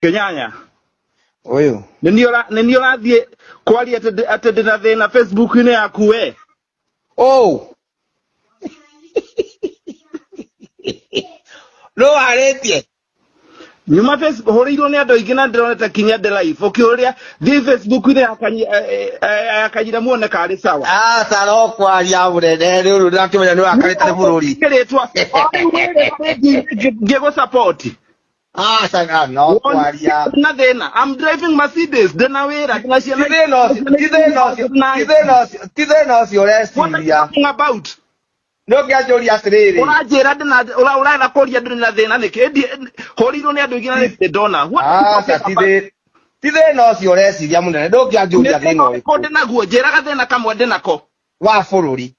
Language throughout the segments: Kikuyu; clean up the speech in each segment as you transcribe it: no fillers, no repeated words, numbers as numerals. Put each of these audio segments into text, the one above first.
Kenyanya Ũyũ. nĩ niĩ ũrathiĩ kwaria atĩ ndĩna thĩna Facebook-inĩ yaku we. Oh. No warĩtie. Nyuma Facebook hũrĩirwo nĩ andũ aingĩ na ndĩronete kinya ndĩ live ũkĩũria thiĩ Facebook-inĩ ya ya Kanyira muone karĩ sawa. Aca no kwaria mũnene rĩu rĩu ndĩrakĩmenya nĩ wakarĩte nĩ bũrũri. Kĩrĩtwa o rĩu ngĩgũ support. Aca no kwaria. Na thĩna I'm driving Mercedes ndĩna wĩra ndĩna Ti ciana thĩna ũcio, ti thĩna ũcio, ti thĩna ũcio, ti thĩna ũcio What are you ũreciria. talking about? Nĩ ũngĩanjũria atĩrĩrĩ. Ũranjĩra ndĩna ũretha kũria ndĩna na thĩna nĩkĩ? Ĩndi hũrĩirwo nĩ andũ aingĩ na nĩ ndona. What are you Aca talking ti about? thĩ ti thĩna ũcio ũreciria mũnene ndũngĩanjũria Nĩ thĩna thĩna ũrĩkũ ũrĩkũ ndĩnaguo? Njĩra gathĩna kamwe ndĩnako. wa bũrũri.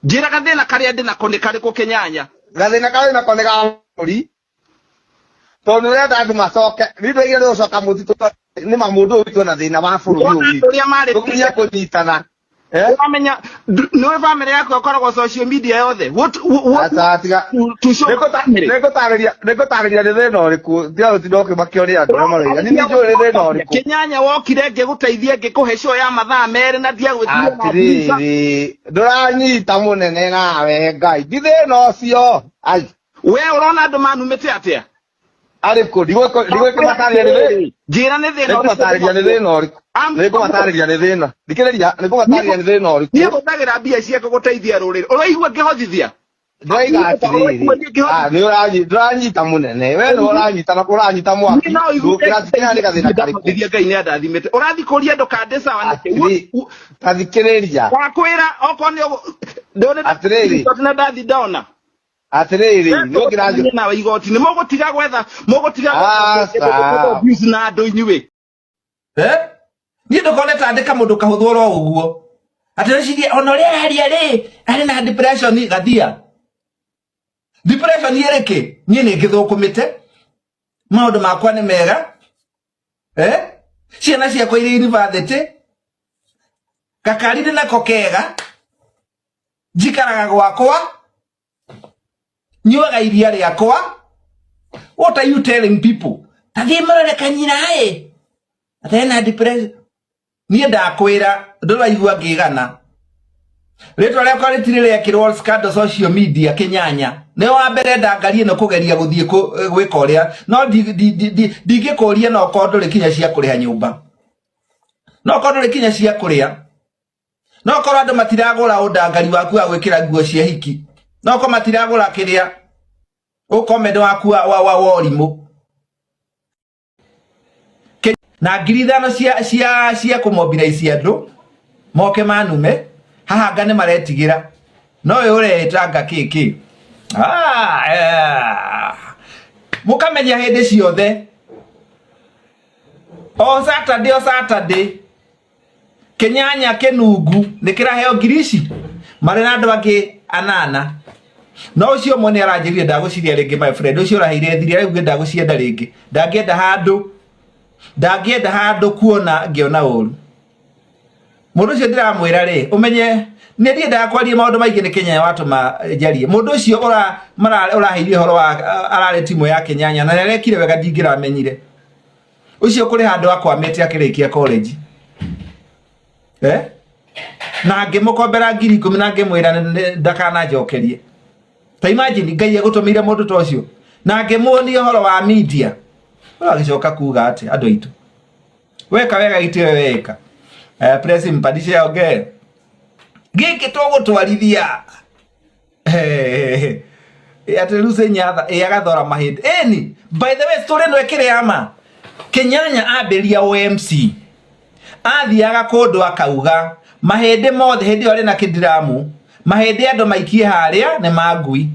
Njĩra gathĩna karĩa ndĩnako nĩ karĩkũ Kĩnyanya? Gathĩna karĩa nako nĩ ga bũrũri. Tondũ nĩ ũrenda andũ macoke nĩ ndoigire nĩ gũcoka mũtitũ tondũ nĩ ma mũndũ ũyũ witũ ena thĩna wa bũrũri ũyũ Wona andũ witũ ũrĩa marĩ tũkinya kũnyitana eh ũramenya nĩwe bamĩrĩ yaku ĩkoragwo social media yothe. What aca tiga to show family? nĩngũtarĩria nĩngũtarĩria nĩ thĩna ũrĩkũ tiga gũtinda ũkĩmakio nĩ andũ arĩa maroiga niĩ nĩnjũĩ nĩ thĩna ũrĩkũ Kĩnyanya wokire ngĩgũteithia ngĩkũhe show ya mathaa merĩ na ndiagwĩtirie na mbica. Atĩrĩrĩ ndũranyita mũnene nawe Ngai ti thĩna ũcio ai. We ũrona andũ manumĩte atĩa? Arĩkũ ndigũkĩmatarĩria nĩ thĩna Njĩra nĩ thĩna ũrĩkũ nĩngũmatarĩria nĩ thĩna ũrĩkũ nĩngũmatarĩria nĩ thĩna thikĩrĩria nĩngũmatarĩria nĩ thĩna ũrĩkũ. Niĩ hũthagĩra mbia ciakwa gũteithia rũrĩrĩ. Ũraigua ngĩhothithia? Ndĩroiga atĩrĩrĩ ah, nĩ ũranyi- ndũranyita mũnene we nĩ ũranyita na ũranyita mwaki Niĩ no igue ndũkĩrathikĩrĩria nĩ gathĩna karĩkũ. Ndahothithia Ngai nĩ andathimĩte. Ũrathiĩ kũria andũ kandĩ sawa nĩkĩ? Atĩrĩ, ta thikĩrĩria. Wakwĩra okorwo nĩ ndone Atĩrĩrĩ. na ndathi ndona. Atĩrĩrĩ nĩ ũkĩranjũ nawe igoti nĩ mũgũtiga gwetha mũgũtiga Aca. abuse na andũ inyuĩ. Eh? Niĩ ndũkone ta ndĩ kamũndũ kahũthũ oro ũguo. Atĩ rĩcirie ona ũrĩa araria rĩ, arĩ na depression gathia. Depression ĩrĩ kĩ? Niĩ nĩ ngĩthũkũmĩte. Maũndũ makwa nĩ mega. Eh? Ciana ciakwa irĩ university. Gakari ndĩ nako kega. Njikaraga gwakwa. Nyuaga iria rĩakwa. What are you telling people? Ta thiĩ mũrore kanyira ĩ. Atĩ ena depression. Niĩ ndakwĩra ndũraigua ngĩgana. Rĩtwa rĩakwa rĩtirĩ rĩekĩrwo scandal social media Kĩnyanya. Nĩ wa mbere ndangarie nĩ kũgeria gũthiĩ gwĩka ũrĩa. No ndingĩkũria no korwo ndũrĩ kinya cia kũrĩha nyũmba. No korwo ndũrĩ kinya cia kũrĩa. No korwo andũ matiragũra ũndangari waku wa gwĩkĩra nguo cia hiki. No korwo matiragũra kĩrĩa ũkomendo waku wa ũrimũ. Na 5,000 cia kũmobilize andũ moke manume haha anga nĩ maretigĩra no ũyũ ũreĩtanga kĩkĩ mũkamenya hĩndĩ ciothe o Saturday o Saturday Kĩnyanya kĩnungu nĩ kĩraheo ngiri ici marĩ na andũ angĩ anana no ũcio ũmwe nĩ aranjĩrire ndagũciria rĩngĩ my friend ũcio ũraheire thiri araugire ndagũcienda rĩngĩ ndangĩenda handũ ndangĩenda handũ kuona ngĩona ũru mũndũ ũcio ndĩramwĩra rĩ ũmenye nĩ ndiendaga kwaria maũndũ maingĩ nĩ Kĩnyanya watũma njarie mũndũ ũcio ũraheire ũhoro wa ararĩ timu ya Kĩnyanya na nĩarekire wega ndingĩramenyire ũcio kũrĩ handũ akwamĩte akĩrĩkia college na ngĩmũkombera 10,000 na ngĩmwĩra ndakananjokerie ta imagine Ngai egũtũmĩire mũndũ ta ũcio na ngĩmuonia ũhoro wa media agĩcoka kuga atĩ andũ aitũ weka wega gĩtiwe weka press mpandishe ongee gĩkĩ tũgũtwarithia atĩ Lucy Nyatha ĩ agathora mahĩndĩ ĩni by the way story ĩno ĩkĩrĩ ya ma Kĩnyanya ambĩrĩria OMC athiaga kũndũ akauga mahĩndĩ mothe hĩndĩ ĩyo arĩ na kĩndiramu mahĩndĩ andũ maikie harĩa nĩ ma ngui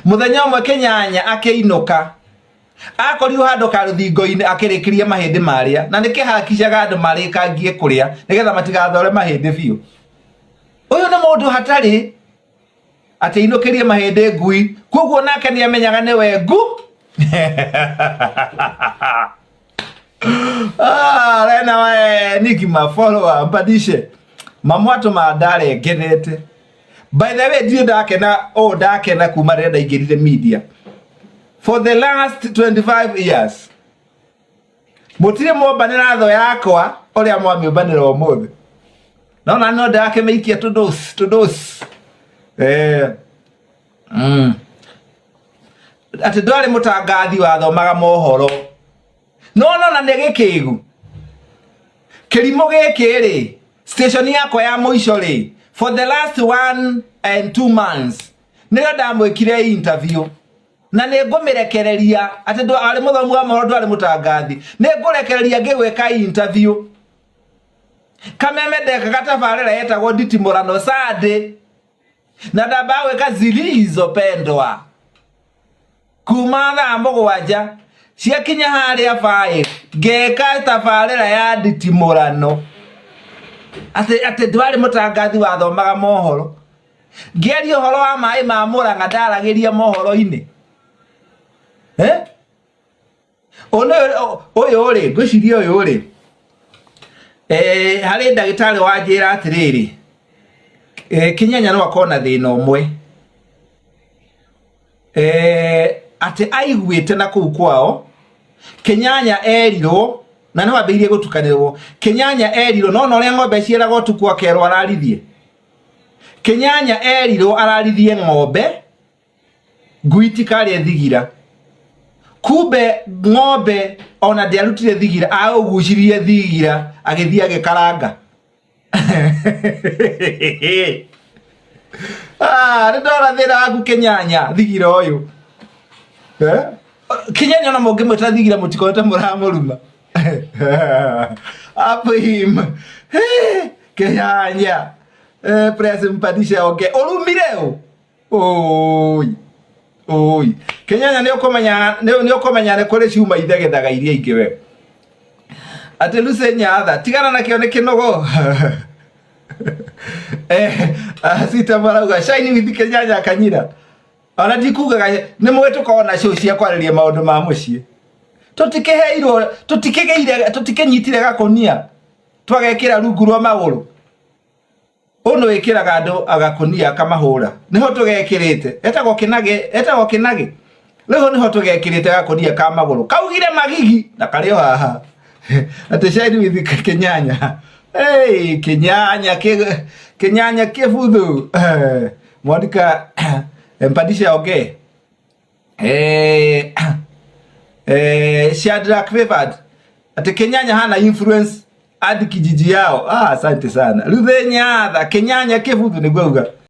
mũthenya ũmwe Kĩnyanya akĩinũka akorirwo handũ karũthingo-inĩ akĩrĩkĩria mahĩndĩ marĩa na nĩkĩhakicaga andũ marĩkangie kũrĩa nĩgetha matigathore mahĩndĩ biũ ũyũ nĩ mũndũ hatarĩ atĩ inũkĩrie mahĩndĩ ngui koguo nake nĩ amenyaga nĩwe ngu Ah, rena we niki ma follower mpandishe mamwato mandare ngenete by the way ndirĩ ndakena ũũ ndakena kuma rĩrĩa ndaingĩrire media for the last 25 years. Mũtirĩ mwombanĩra thũ yakwa ũrĩa mwamĩũmbanĩra ũmũthĩ. No na no ndĩrakĩmĩikia tũndũci tũndũci. Eh. Atĩ ndwarĩ mũtangathi wathomaga mohoro. No no na nĩ gĩkĩgu. Kĩrimũ gĩkĩ rĩ, station yakwa ya mũico rĩ, for the last 1 and 2 months nĩrĩo ndamwĩkire interview. Na nĩ ngũmĩrekereria atĩ arĩ mũthomu wa mohoro ndwarĩ mũtangathi. Nĩ ngũrekereria ngĩgwĩka interview. Kameme ndekaga tabarĩra yetagwo Nditimũrano Sunday. Na ndambaga gwĩka zilizopendwa. Kuma thaa 7 ciakinya harĩa 5 ngeka tabarĩra ya nditimũrano. Atĩ ndwarĩ mũtangathi wathomaga mohoro. Ngĩaria ũhoro wa maĩ ma Mũrang'a ndaragĩria mohoro-inĩ. Eh? Ũyũ rĩ, ngwĩciria ũyũ rĩ, harĩ ndagĩtarĩ wanjĩra atĩrĩrĩ, Kĩnyanya no akorwo na thĩna ũmwe. Atĩ aiguĩte na kũu kwao, Kĩnyanya erirwo, na nĩ wambĩrĩirie gũtukanĩrwo, Kĩnyanya erirwo, no na ũrĩa ng'ombe ciĩragwo ũtukũ akerwo ararithie. Kĩnyanya erirwo ararithie ng'ombe, ngui itikarĩe thigira. Kumbe ng'ombe ona ndĩarutire thigira, aũgucirie thigira, agĩthiĩ agĩkaranga. Nĩ ndona thĩna waku Kĩnyanya, thigira ũyũ. Kĩnyanya ona mũngĩmwĩta thigira mũtikorwo ta mũramũruma. Hapo him. Kĩnyanya. Press mpandishe oke. Ũrumire ũ? Oi. Oi. Kĩnyanya nĩ ũkũmenya nĩ ũkũmenya nĩ kũrĩ cuma ithegethaga iria ingĩ we. Atĩ Lucy Nyatha, tigana nakĩo nĩ kĩnogo. Sita marauga shine with Kĩnyanya Kanyira. Ona ndikugaga nĩ mũĩ tũkoragwo na show cia kwarĩria maũndũ ma mũciĩ. Tũtikĩheirwo, tũtikĩgĩire, tũtikĩnyitire gakũnia twagekĩra rungu rwa magũrũ. Ũndũ wĩkĩraga andũ agakũnia akamahũra. Nĩho tũgekĩrĩte. Etagwo kĩnagĩ, etagwo kĩnagĩ. Rĩu nĩho tũgekĩrĩte gakũnia ka magũrũ. Kaugire magigi na karĩ o haha. Atĩ shine with Kĩnyanya. Hey, Kĩnyanya Kĩnyanya kĩbuthu. Monica mpandishe oge. Shadrack Favored. Atĩ Kĩnyanya hana influence hadi kijiji yao. Asante sana. Ruthe Nyatha, Kĩnyanya kĩbuthu nĩguo auga.